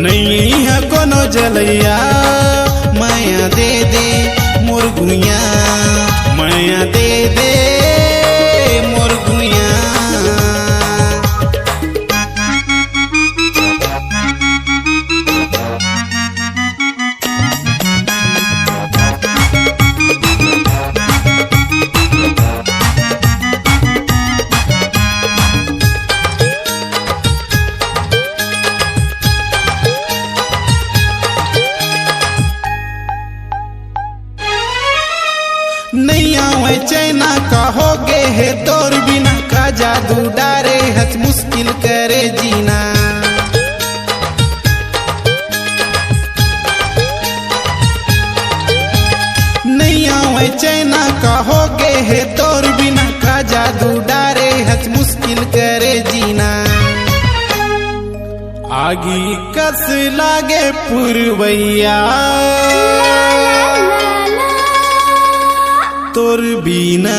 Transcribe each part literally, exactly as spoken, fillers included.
नइया कोनो जलैया, मया दे दे मोर गुइया, मया दे दे मोर गुइया। नइ आवय चैना, का होगे हे तोर बिना, का जादू डारे हस, मुस्किल करे जीना। नइ आवय चैना, का होगे हे तोर बिना, का जादू डारे हस, मुस्किल करे जीना। आगी कस लागे पुरवैया, तोर बिना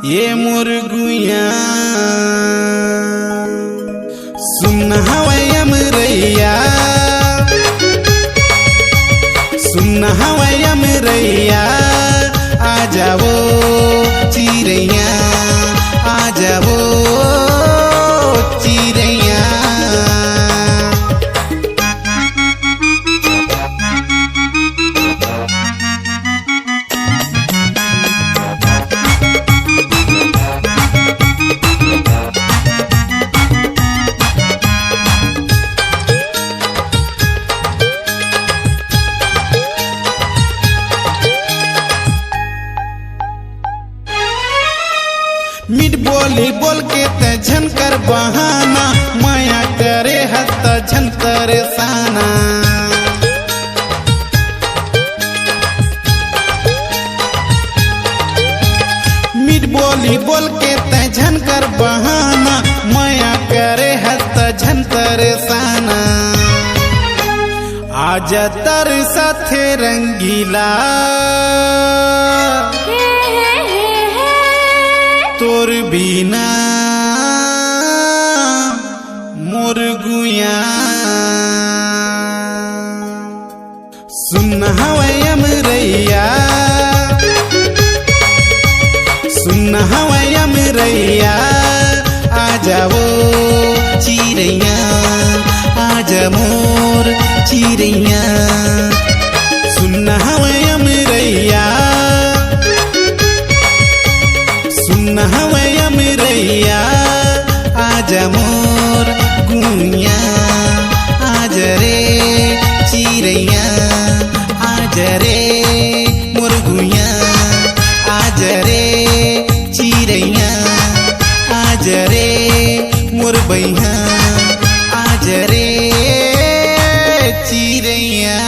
ये मोर गुइया। सुन हवय अमरैया, सुन हवय अमरैया, आ जावो चिरैया, आ जावो चिरैया। मीठ बोली बोल के तैं झन कर बहाना, मया करे हस त झन परेशाना। मीठ बोली बोल के तैं झन कर बहाना, मया करे हस त झन परेशाना। आज तर साथे रंगीला, तोर बिना मोर गुइया। सुन हवय अमरैया, सुन हवय अमरैया, आ जावो चिरैया, आ जा मोर चिरैया। सुन हवय अमरैया, सुन हवय अमरैया, आ जा मोर गुइया, आ जा रे चिरैया, आ जा रे मोर गुइया, आ जा रे चिरैया, आ जा रे मोर बइहा, आ जा रे चिरैया।